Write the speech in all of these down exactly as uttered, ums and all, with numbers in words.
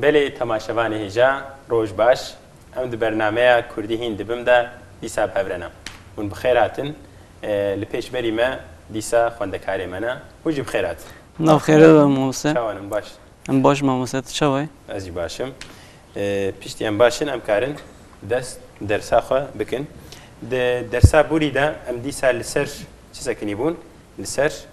Belê temaşevanê hêja, roj baş. Em di bernameya Kurdî hîn dibim de dîsa bi hev re ne. Hûn bi xêr hatin. E, li pêşberî me dîsa xwendekarê me ne. Hûn jî bi xêr hatin. Nav xêre be, mamoste. Çawan in, baş? Em baş, mamoste, tu çawa yî? Ez jî baş im. E, piştî em baş in, em karin dest dersa xwe bikin. Di dersa borî de em dîsa li ser çi sekinî bûn? Li ser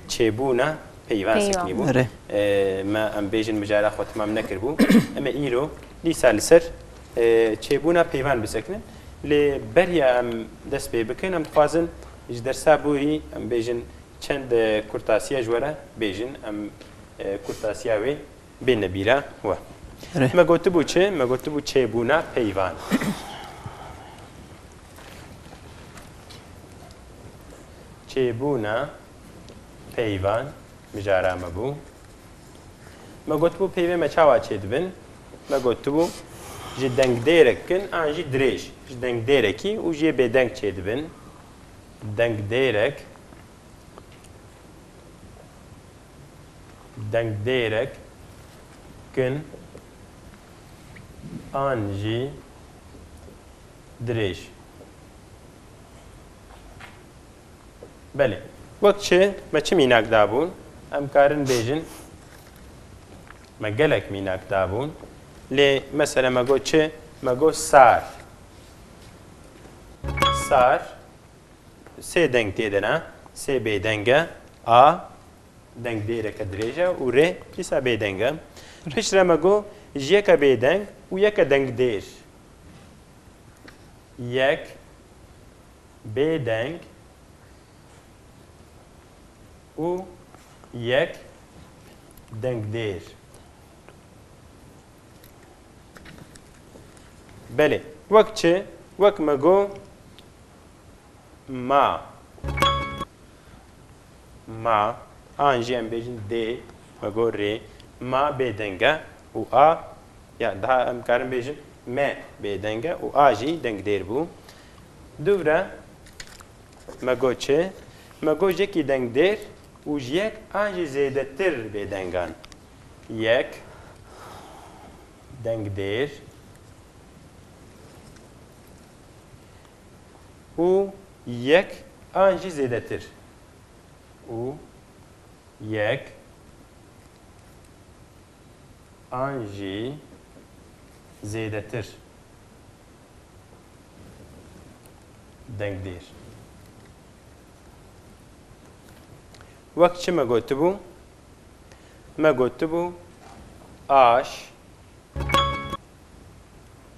çêbûna peyvan Peyvan. sekinî bû. Erê. Ee, me em bêjin mijara xwe temam nekiribû. Em ê îro dîsa li ser, e, çêbûna peyvan bisekinin. Lê beriya em dest pê bikin, em dixwazin ji dersa borî em bêjin çend, e, kurtasiya ji we re bêjin. Em, e, kurtasiya wê bêne bîra we. Erê. Me gotibû çi? Me gotibû çêbûna peyvan. Çêbûna peyvan mijara me bû. Me gotibû peyvê me çawa çêdibin? Me gotibû ji dengdêrek kin an jî dirêj. Ji dengdêrekî û jê bêdeng çêdibin. Dengdêrek, dengdêrek kin an jî dirêj. Belê. Wek çi? Me çi mînak dabûn? Em karin bêjin, me gelek mînak dabûn. Lê mesele me got çi? Me got sar. Sar. Sê deng tê de ne. Sê bêdeng e. A, dengdêreke dirêj e û rê dîsa bêdeng e. Piştre me got ji yeke bêdeng û yeke dengdêr. Yek bêdeng û yek dengdêr. Belê. Wek çi? Wek me got ma. Ma, an jî em bêjin dê, me got rê, ma bêdeng e û a, ya daha em karin bêjin me bêdeng e û a jî dengdêr bû. Dûvre me got çi? Me got ji yekî dengdêr û ji yek an jî zêdetir bêdengan. Yek dengdêr û yek an jî zêdetir. Û yek an jî zêdetir. Dengdêr. Wek çi me gotibû? Me gotibû aş,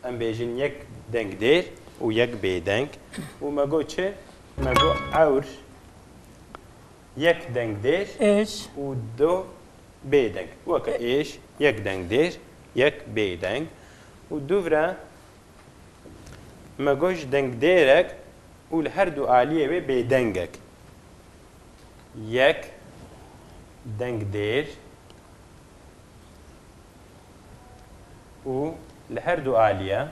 em bêjin yek dengdêr û yek bêdeng. Û me got çi? Me got ewr, yek dengdêr Êş. û du bêdeng. Weke êş, yek dengdêr, yek bêdeng. Û dûvre me got ji dengdêrek û li her du aliyê wê bêdengek. Yek dengdêr û li her du aliye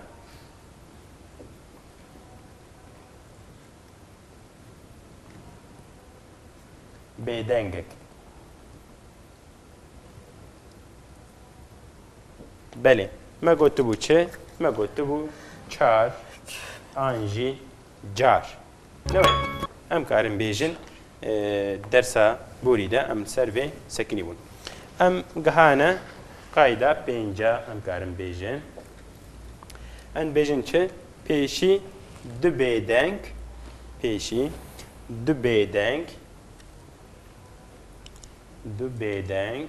bêdengek. Belê. Me gotibû çi? Me gotibû çar an jî car. Ne wê? Em karin bêjin, e, dersa borî de em li ser vê sekinî bûn. Em gihane qayda pênca, em karin bêjin. Em bêjin çi? Pêşî du bêdeng, pêşî du bêdeng, du bêdeng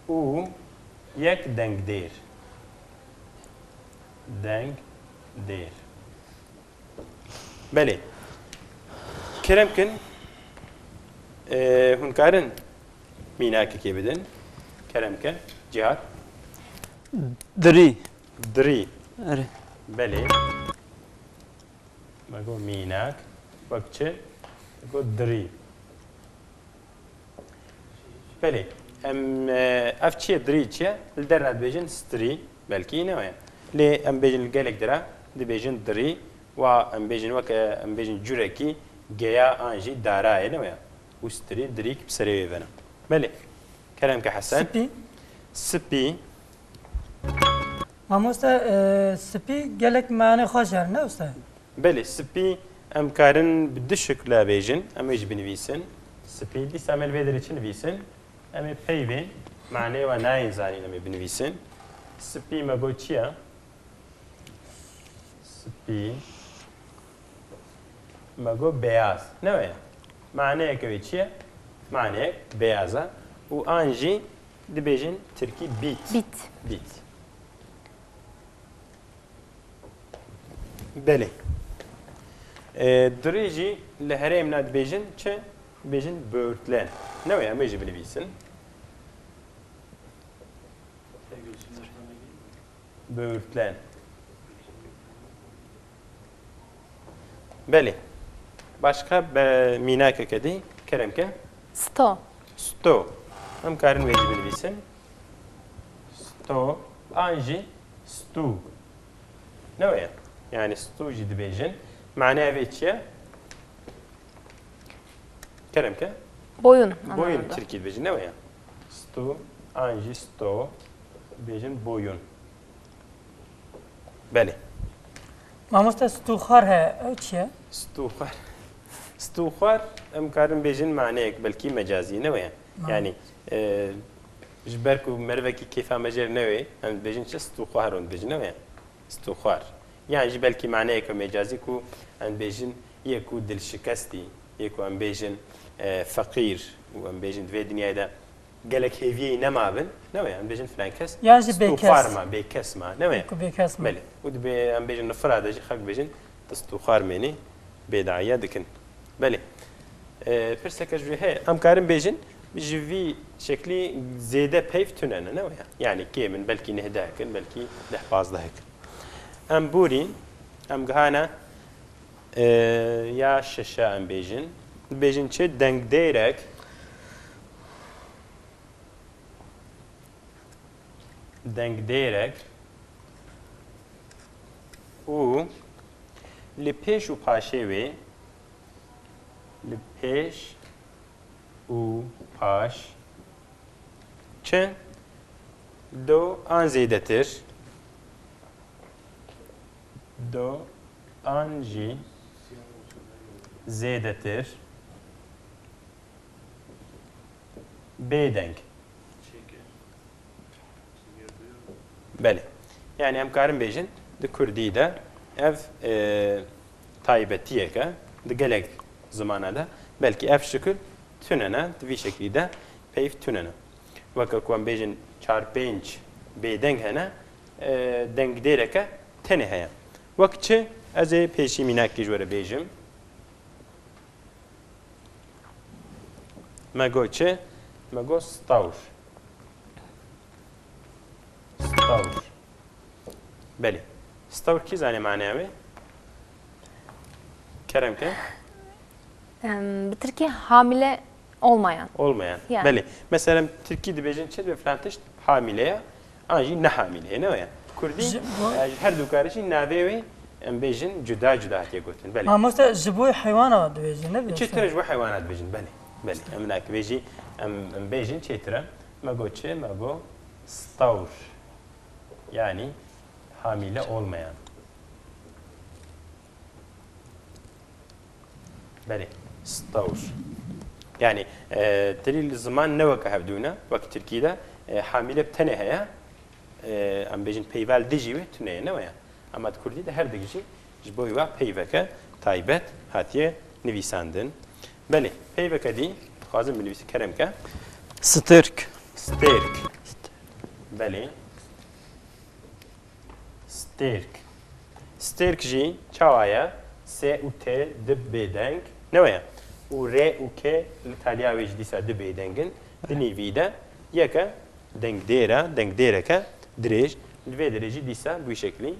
û yek dengdêr. Dengdêr. Belê. Kerem kin, e, hûn karin mînakekê bidin. Kerem kin. Cihat. Dirî. Dirî. Erê. Belê. Me got mînak. Wek çi? Me got dirî. Belê. Em, e, ev çi ye? Dirî çi ye? Li derra dibêjin strî. Belkî ne weye. Lê em bêjin li gelek dira dibêjin dirî. Wa em bêjin weke, em bêjin curekî geya an jî dara ye, ne weye. Û strî, dirîk bi serê wê ve ne. Belê. Kerem ke Hesen. Spî. Spî. Mamoste, e, spî gelek mane xweş herin, ne usta? Belê, spî em karin bi du şikla bêjin. Em ê jî binivîsin. Spî. Dîsa em ê li vê derê çi nivîsin? Em ê peyvên maneyê wan nayên zanîn, em ê binivîsin. Spî me got çi ye? Spî. Me got beyaz. Ne weye? Maneyeke wê çi ye? Maneyek beyaz e. Û an jî dibêjin tirkî bît. Bît. Bît. Belê. E, durê jî li herêmna dibêjin çi? Dibêjin böğürtlen. Ne weye? Em ê jî binivîsin. Böğürtlen. Belê. Başka be mînakeke dî kerem ke? Sto. Sto. Em karin wê jî binivîsin. Sto. An jî stû. Ne weye? Yani stû jî dibêjin. Maneya vê çi ye? Kerem ke? Boyun. Boyun anlamında. Tirkî dibêjin, ne weye? Stû, an jî sto, dibêjin boyun. Belê. Mamoste, stûxwar he, ew çi ye? Stûxwar. Stûxwar, em karin bêjin maneyek belkî mecazî, ne weye? Ma- Yani, e, ji ber ku merivekî kêfa me jê re newê, em dibêjin çi? Stûxwar hûn dibêjin, ne weye? Stûxwar. Yan jî belkî maneyeke mecazî ku em bêjin yê ku dilşikestî, yê ku em bêjin, e, feqîr û em bêjin di vê dinyayê de gelek hêviyê nemabin, ne weye? Em bêjin filan kes Yan jî bêkes. stûxwar ma, bêkes ma, ne weye? Ku bêkes ma. Belê. Û dibê em bêjin nifira de jî xelk bêjin tu stûxwar mênî, bêdayiya dikin. Belê. E, pirseke ji wî heye. Em karin bêjin ji vî şeklî zêde peyv tune ne, ne weye? Yani kêm in, belkî neh dehek in, belkî deh pazdehek in. Em borîn, em gihane, e, ya şeşe em bêjin. Dibêjin çi? Dengdêrek. Dengdêrek û li pêş û paşê wê, li pêş û paş çi? Do an zêdetir. Do an jî zêdetir. Bêdeng. Belê. Yani em karin bêjin di kurdî de ev, e, taybetiyek e, di gelek zimana de belkî ev şikil tune ne, di vî şeklî de peyv tune ne. Weke ku em bêjin çar pênc bêdeng hene, e, dengdêreke tenê heye. Wek çi? Ez ê pêşî mînakekî ji we re bêjim. Me got çi? Me got stawr. Stawr. Belê. Stawr kî zanê maneya wê? Kerem ke? Em, bi Tirkî hamile olmayan. Olmayan. Yani. Belê. Mesela em Tirkî dibêjin çi? Dibê filan tişt hamile ye. An jî ne hamile ye. Ne weye? Kurdî, Ji bo- e, ji her du karî jî navê wê em bêjin cuda cuda hatiye gotin. Belê. Mamoste, ji bo heywana dibêjin, ne? Çi tune ji bo heywana dibêjin. Belê. Belê. Em nak vê jî em, em bêjin çêtir e. Me got çi? Me got stawr. Yani hamile olmayan. Belê. Stawr. Yani, e, dilî li ziman ne weke hevdû ne, wek Tirkî de, e, hamile bi tenê heye, e, em bêjin peyva li dijî wê tune ye, ne weye? Ama di Kurdî de her dijî ji bo wê peyveke taybet hatiye nivîsandin. Belê, peyveke dî dixwazim binivîsim, kerem ke. Stêrk. Stêrk. Belê. Stêrk. Stêrk jî çawa ye? S û T du bêdeng, ne weye? Û R û K li taliya wê jî dîsa du bêdeng in. Di nîvî de yeke dengdêr e, dengdêreke dirêj. Li vê derê jî dîsa bi wî şeklî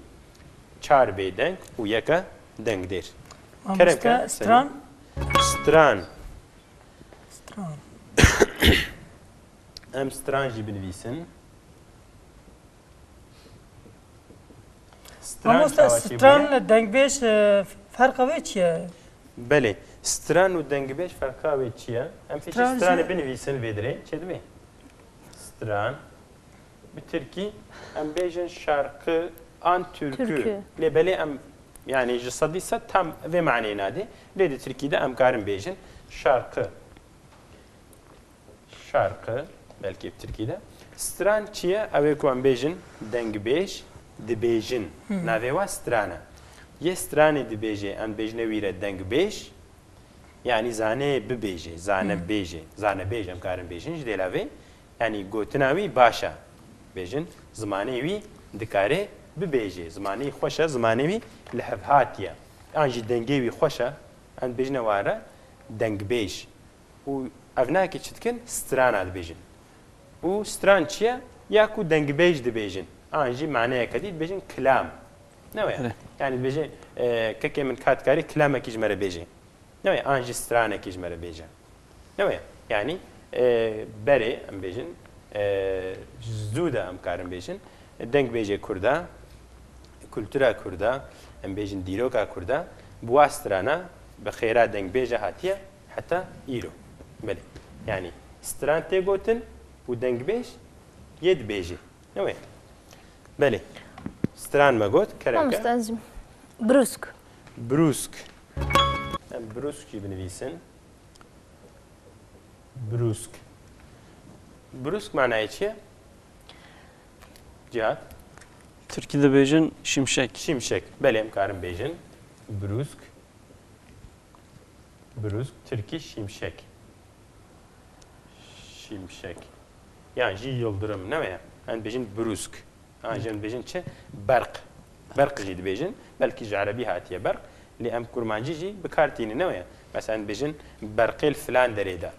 çar bêdeng û yeke dengdêr. Kerem Mamoste, ke, stran. Stran. Stran. Em stran jî binivîsin. Stran Mamoste, çawa çêbûye? Stran dengbêj, e, ferqa wê çi ye? Belê. Stran û dengbêj ferqa wê çi ye? Em pêşî Stran jî- stranê binivîsin vê dirê. Çêdibê? Stran. Bi tirkî em bêjin şarkı an türkü. Türkü. Lê belê em, yani ji sedî sed tam vê maneyê nadê. Lê di tirkî de em karin bêjin şarkı. Şarkı, belkî bi tirkî de. Stran çi ye? Ew ê ku em bêjin dengbêj, dibêjin. Hı. Navê wa stran e. Yê stranê dibêjê, em bêjine wî re dengbêj. Yani zanê bibêjê, zane Hı. bêjê, zanebêj em karin bêjin ji dêla vê. Yani gotina wî baş e. Bêjin, zimanê wî dikare bibêjê. Zimanê wî xweş e, zimanê wî li hev hatiye. An jî dengê wî xweş e, em bêjine ware dengbêj. Û ev nake çi dikin? Strana dibêjin. Û stran çi ye? Ya ku dengbêj dibêjin. An jî maneyeke dî dibêjin kilam. Ne wê? Erê. Yani dibêjin, e, kekê min ka dikarî kilamekî ji me re bêjê. Ne wê? An jî stranekî ji me re bêje. Ne wê? Yani, e, berê, em bêjin, e, zû de em karin bêjin, dengbêjê Kurda, kultura Kurda, em bêjin dîroka Kurda, bi wa strana, bi xêra dengbêje hatiye heta îro. Belê. Yani, stran tê gotin û dengbêj yê dibêjê. Ne wê? Belê. Stran me got, kerem ke. Mamoste, ez jî. Brûsk. Brûsk. Em brûsk jî binivîsin. Brûsk. Brûsk manayê çi ye? Cihat? Tirkî dibêjin şimşek. Şimşek. Belê, em karin bêjin. Brûsk. Brûsk. Tirkî şimşek. Şimşek. Yan jî yıldırım. Ne wê? Em bêjin brûsk. An jî em dibêjin çi? Berq. Berq jî dibêjin. Belkî ji erebî hatiye berq. Lê em kurmancî jî bi kar tînin, ne wê? Mesela em dibêjin berqê li filan derê de.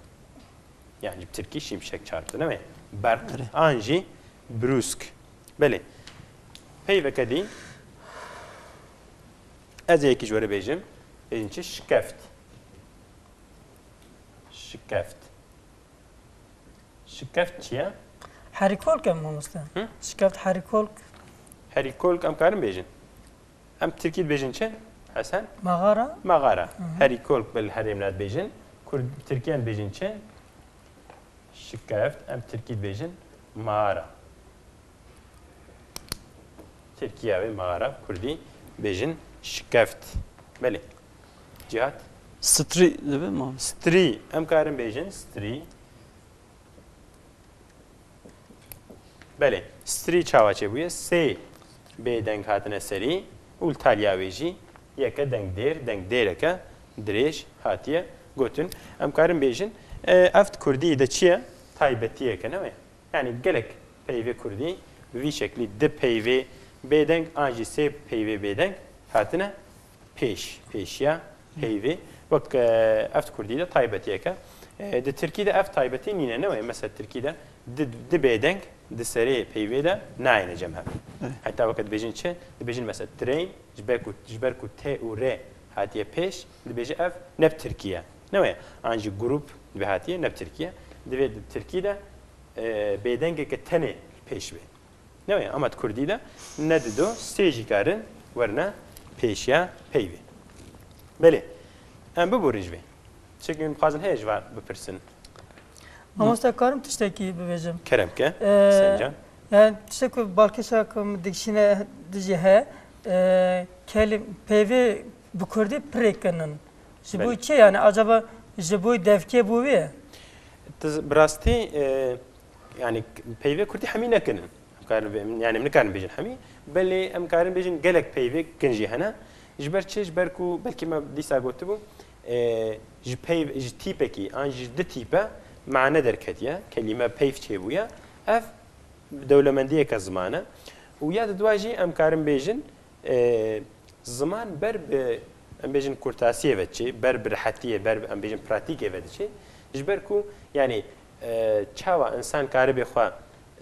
Yani bi tirkî şimşek çarptı, ne wê? Berq. Erê. An jî brûsk. Belê. Peyveke dî. Ez ê yekî ji we re bêjim. Bêjin çi? Şikeft. Şikeft. Şikeft çi ye? Herîkolk e mamoste. Hı? Şikeft herîkolk. Herîkolk em karin bêjin. Em tirkî dibêjin çi? Hesen? Mağara. Mağara. Hı hı. Herîkolk bil herêmna dibêjin. Kurd, tirkî em dibêjin çi? Şikeft, em tirkî dibêjin mağara. Tirkiye ve mağara, kurdî bêjin şikeft. Belê. Cihat? Strî dibe mi? Strî. Em karin bêjin strî. Belê. Strî çawa çêbûye? Sê bêdeng hatine serî û li taliya wê jî yeke dengdêr, dengdêreke dirêj hatiye gotin. Em karin bêjin, e, ev di kurdî de çi ye? Taybetiyeke, ne wê? Yani gelek peyvê kurdî bi vî şeklî di peyvê bêdeng an jî sê peyvê bêdeng hatine pêş, pêşiya peyvê. Wek, e, ev di kurdî de taybetiyeke. E, di tirkî de ev taybetî nîne, ne wê? Mesela tirkî de di, di bêdeng di serê peyvê de nayêne cem hev. Evet. Heta weke dibêjin çi? Dibêjin mesela train, ji ber ku, ji ber ku T û R hatiye pêş, dibêje ev ne bi tirkî ye. Ne wê? An jî grup dibe hatiye, ne bi tirkî ye. Divê di tirkî de, e, bêdengeke tenê pêş bê. Ne wê? Ama di kurdî de ne dido, sê jî karin werine pêşiya peyvê. Belê. Em biborin ji vê. Tiştekî min dixwazin heye ji van bipirsin. Mamoste, karim tiştekî bibêjim? Kerem ke, Ee, Hüseyin can. Yani tiştek ku balkêşa ku min dikişîne dijî he, e, kelim-, peyvê bi kurdî pirê kinin. Ji bo Belê. Çi yani? Acaba ji bo devkê bû wê? Tiz-, bi rastî, e, yani peyvê kurdî hemî nekinin. Em karin bê-, yani em nikarin bêjin hemî. Belê em karin bêjin gelek peyvê kin jî hene. Ji ber çi? Ji ber ku belkî me dîsa gotibû, e, ji peyv-, ji tîpekî an ji di tîpe mane derketiye. Kelîme peyv çêbûye. Ev dewlemendiyeke ziman e. Û ya di dua jî em karin bêjin, e, ziman ber bi, em bêjin kurtasiyê ve diçê, ber bi rehetiyê, ber bi, em bêjin pratîkê ve diçê. Ji ber ku, yani, e, çawa insan karibe xwe,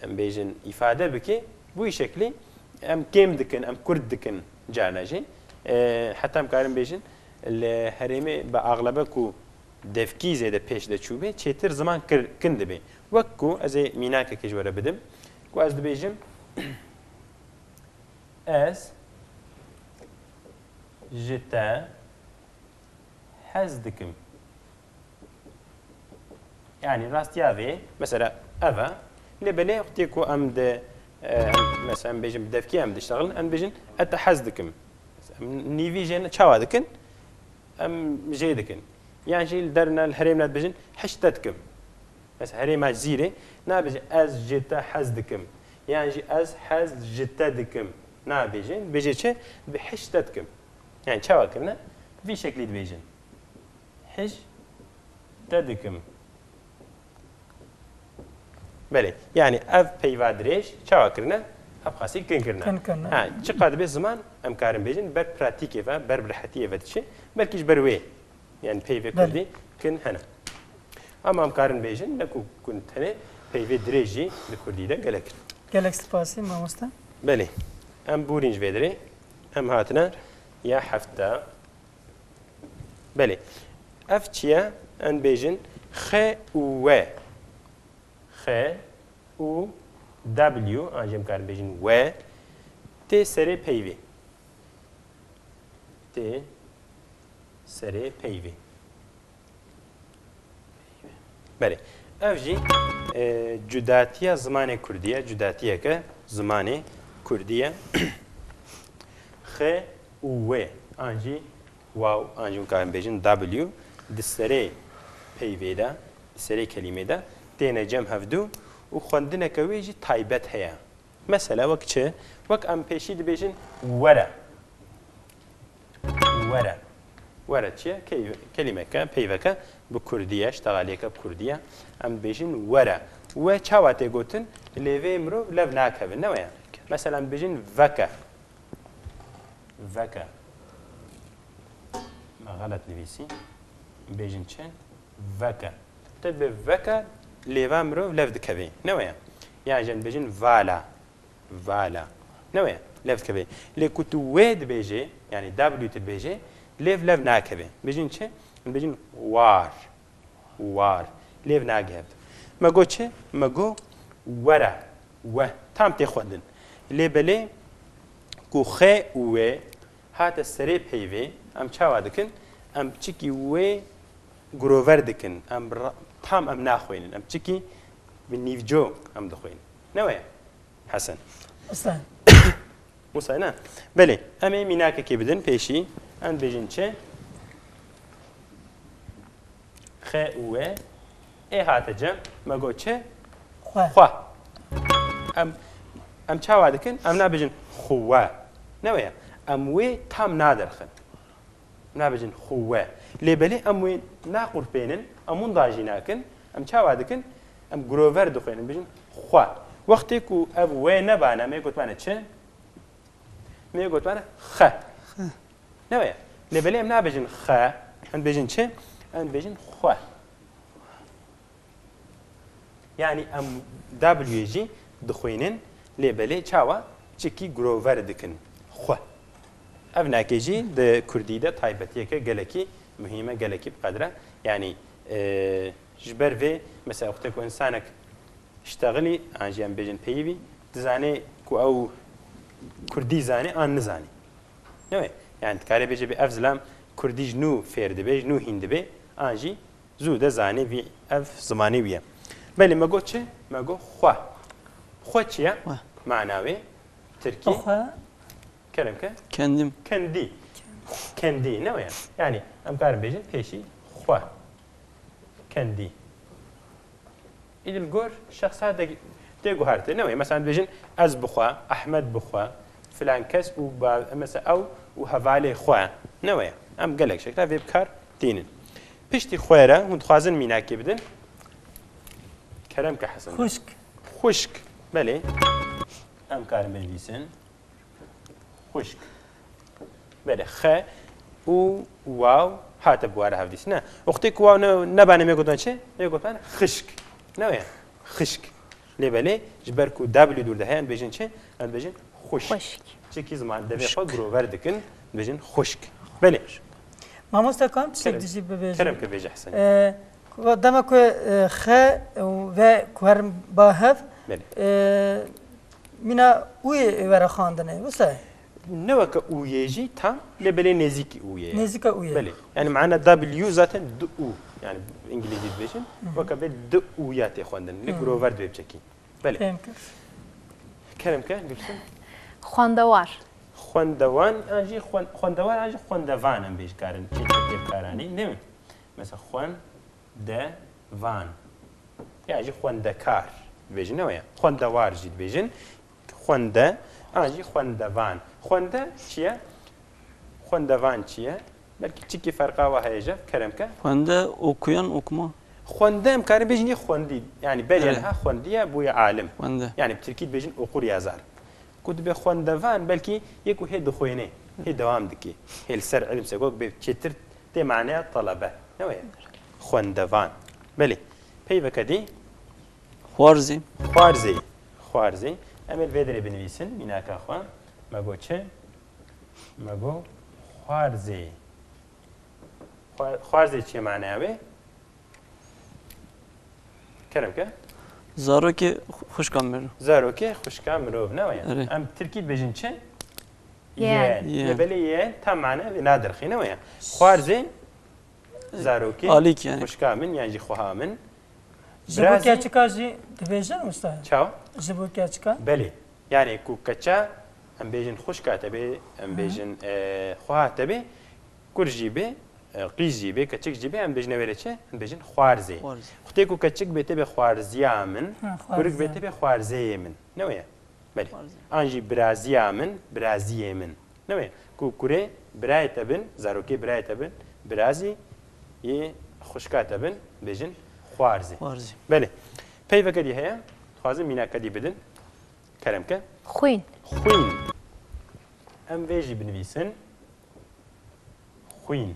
em bêjin, îfade bike, bu şeklî em kêm dikin, em kurt dikin carna jî. E, heta em karin bêjin, li herêmê bi axlebe ku devkî zêde pêş de çûbê, çêtir ziman kir-, kin dibê. Wek ku ez ê mînakekê ji we re bidim, ku ez dibêjim, Ez ji te hez dikim. Yani rastiya vê, mesela ev e, lê belê wextê ku em di E, em, mesela em bêjin bi devkî em diştexilin, em bêjin ez te hez dikim. Em nîvî jê ne çawa dikin? Em jê dikin. Yan jî li derine, li herêmine dibêjin hişt te dikim. Mesela herêma Cizîrê nabêje ez ji te hez dikim. Yan jî ez hez ji te dikim. Nabêje, dibêje çi? Dibê hişt te dikim. Yani çawa kirine? Vî şeklî dibêjin. Hişt te dikim. Belê. Yani ev peyva dirêj çawa kirine? Ev xasî kin kirine. Kin kirine. Ha, çiqas dibe ziman em karin bêjin, ber pratîkê ve, ber bi rehetiyê ve diçe. Belkî ji ber wê. Yani peyvê Belê. Kurdî kin hene. Ama em karin bêjin, ne ku kin tenê peyvê dirêj jî di kurdî de gelek in. Gelek spasî, mamoste. Belê. Em bûrîn ji vê dirê. Em hatine ya hefta. Belê. Ev çi ye? Em bêjin X û W. X û W, an jî em karin bêjin W, tê serê peyvê. Tê serê peyvê. Belê. Ev jî, e, cudatiya zimanê kurdî ye, cudatiyeke zimanê kurdî ye. X û W, an jî waw, an jî hûn karin bêjin W, di serê peyvê de, di serê kelîmê de têne cem hevdû û xwendineke wê jî taybet heye. Mesela wek çi? Wek em pêşî dibêjin were. Were. Were çi ye? Key-, kelîmeke, peyveke bi kurdî ye, ştegaliyeke bi kurdî ye. Em dibêjin were. We çawa tê gotin? Lê vê mirov lev nakevin, ne we ye? Mesela em dibêjin veke. Veke. Me xelet nivîsî. Bêjin çi? Veke. Te dibê veke, lê va mirov lev dikeve. Ne we ye? Yan jî em dibêjin vala. Vala. Ne we ye? Lev dikeve. Lê ku tu wê dibêjê, yani W tu dibêjê, lêv lev nakeve. Bêjin çi? Em dibêjin war. War. Lêv nagihevd. Me got çi? Me got were. We. Tam tê xwendin. Lê belê ku X û W hate serê peyvê, em çawa dikin? Em çikî wê girover dikin. Em ra-, tam em naxwînin. Em çikî bi nîvco em dixwînin. Ne we ye? Hesen. Usta. Usta ne? Belê. Em ê mînakekê bidin pêşî. Em dibêjin çi? X û W. Ê hate cem. Me got çi? Xwe. Xwe. Em, em çawa dikin? Em nabêjin xuwe. Ne we ye? Em wê tam naderxin. Nabêjin xuwe. Lê belê em wê naqurpênin, em winda jî nakin. Em çawa dikin? Em girover dixwînin, bêjin xwe. Wextê ku ev wê nebane, me gotibane çi? Me gotibane xe. Xe. Ne we ye? Lê belê em nabêjin xe, em dibêjin çi? Em dibêjin xwe. Yani em W jî dixwînin, lê belê çawa? Çikî girover dikin. Xwe. Ev nakê jî di kurdî de taybetiyeke gelekî muhîm e, gelekî bi qedr e. Yani, e, ji ber vê, mesela, wextê ku însanek ştexilî, an jî em bêjin peyivî, dizanê ku ew kurdî zanê an nizanê. Ne we? Yani dikarê bêje bê ev zilam kurdî ji nû fêr dibe, ji nû hîn dibe, an jî zû de zanê vî ev zimanê wî ye. Belê me got çi? Me got xwe. Xwe çi ye? Xwe. Mana wê tirkî? Xwe. Kerem ke? Kendim. Kendî. Kendî, ne we ye? Yani em karin bêjin pêşî xwe. Kendî. Îdil gor şexsa de tê guhertin. Ne we ye? Mesela dibêjin ez bi xwe, Ehmed bi xwe, filan kes û ba-, mesela ew û hevalê xwe. Ne we ye? Em gelek şekla vê bi kar tînin. Piştî xwe re hûn dixwazin mînakê bidin. Kerem ke Hesen. Xwişk. Xwişk. Belê. Em karin binivîsin. Xwişk. Belê, xe û waw hate bi ware hevdîs. Ne. Wextê ku waw ne, nebane me gotan çi? Me gotan xişk. Ne we? Xişk. Lê belê, ji ber ku W dûr de heye, em dibêjin çi? Em dibêjin xwişk. Xwişk. Çikî ziman devê xwe Xwişk. Girover dikin, dibêjin xwişk. Belê. Mamoste, kan tiştek Kerem. Dijî bibêjim. Kerem ke bêje Hesen. Ee, ku-, dema ku, e, xe û ve ku herin ba hev, Belê. E, mîna û yê were xwendinê, wisa? Ne weke û yê jî tam, lê belê nêzîkî û yê ye. Nêzîka û yê. Belê. Yani mana W zaten du û. Yani îngilîzî dibêjin. Hı hı. Weke bê du û ya tê xwendin. Lê Hı. Girover dibê biçekî. Belê. Fêm kir. Kerem ke, Gülsüm. Xwendewar. Xwendewan, an jî xwen-, xwendewar, an jî xwendevan em bêj karin. Çi çi tê karanî, değil mi? Mesela xwendevan. Ya jî xwendekar dibêjin, ne ya? Xwendewar jî dibêjin. Xwende, an jî xwendevan. Xwende çi ye? Xwendevan çi ye? Belkî çikî ferqa wa heye ji, Kerem ke. Xwende okuyan, okuma. Xwende em karin bêjin yê xwendî. Yani belê Evet. niha xwendiye bûye alim. Xwende. Yani bi tirkî dibêjin okur yazar. Ku dibe xwendevan belkî yê ku hê dixwêne, hê dewam dike. Hê li ser ilim sekok bê çêtir tê maneya talebe. Ne weye? Xwendevan. Belê. Peyveke dî Xwarzî. Xwarzê. Xwarzê. Em ê li vê derê binivîsin, mînaka xwe. Me got çi? Me got xwarzê. Xwa-, xwarzê çi ye maneya wê? Kerem ke. Zarokê xu- xwişka mirov. Zarokê xwişka mirov, ne weye? Erê. Em tirkî dibêjin çi? Yeğen. Yeğen. Lê belê yeğen tam mane vê nadirxî, ne weye? Xwarzê zarokê Alîk yani. xwişka min yan jî xweha min. Ji bo Birazî- keçika jî dibêjin usta? Çawa? Ji bo keçika? Belê. Yani ku keça em bêjin xwişka te bê, em bêjin e, xweha te bê, kur jî bê, e, qîz jî bê, keçik jî bê, em bêjine wê re çi? Em bêjin xwarzê. Xwarzê. Xwetê ku keçik bê tê bê xwarziya min, Ha, kurik bê xwarziya. tê bê xwarzeyê min. Ne weye? Belê. Xwarzê. An jî biraziya min, biraziyê min. Ne weye? Ku kurê birayê te bin, zarokê birayê te bin, birazî yê xwişka te bin, bêjin xwarzê. Xwarzê. Belê. Peyveke dî heye, dixwazim mînaka dî bidin. Kerem ke. Xwîn. Xwîn. Em vê jî binivîsin. Xwîn.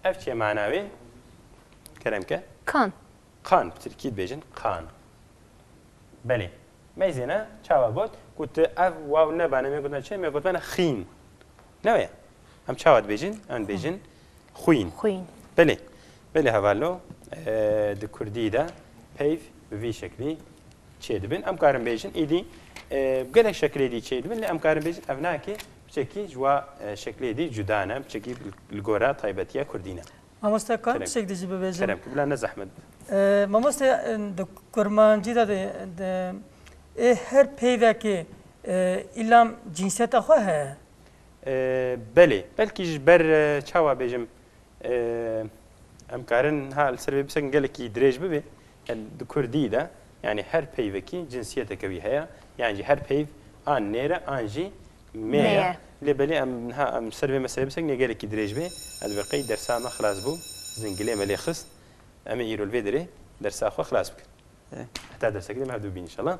Ev çi ye mana wê? Kerem ke. Kan. Qan, bi tirkî dibêjin qan. Belê. Meyzêne çawa got? Ku tu ev waw nebane, me gotina çi? Me gotina xîn. Ne weye? Em çawa dibêjin? Em dibêjin xwîn. Xwîn. Belê. Belê hevalo, e, di kurdî de peyv bi vî şeklî çêdibin. Em karin bêjin, îdî, e, gelek şeklê dî çêdibin, lê em karin bêjin, ev nake, piçekî ji wa, e, şeklê dî cuda ne, piçekî li gora taybetiya kurdî ne. Mamoste kan Kerem. tiştek dî jî bibêjim. Kerem, bila ne zehmet. Ee, mamoste, e, di kurmancî de, de, de ê her peyvekê, e, îlam cinsiyeta xwe heye? E, belê, belkî ji ber, e, çawa bêjim, e, em karin ha li ser vê bisekin gelekî dirêj bibe. Yani di kurdî de, yani her peyvekî cinsiyeteke wî heye. Yani jî her peyv an nêr e, an jî mê ye. Mê ye. Lê belê em ha em ser vê meselê bisekin gelekî dirêj be. Ez bi qey dersa me xilas bû, zingilê me lê xist. Em ê îro li vê derê dersa xwe xilas bikin. Evet. Heta dersek din hevdû bîn inşallah.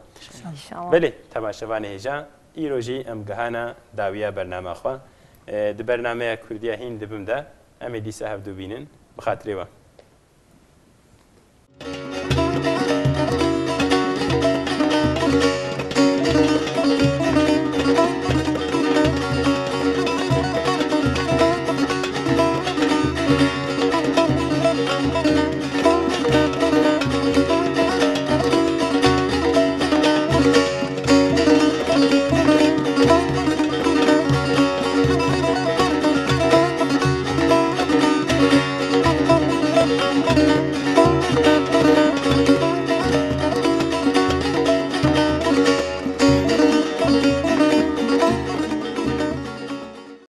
İnşallah. Belê, temaşevanê hêja, îro jî em gihana dawiya bernama xwe. E, di bernameya Kurdiya hîn dibim de, em ê dîsa hevdû bînin. Bi xatirê we.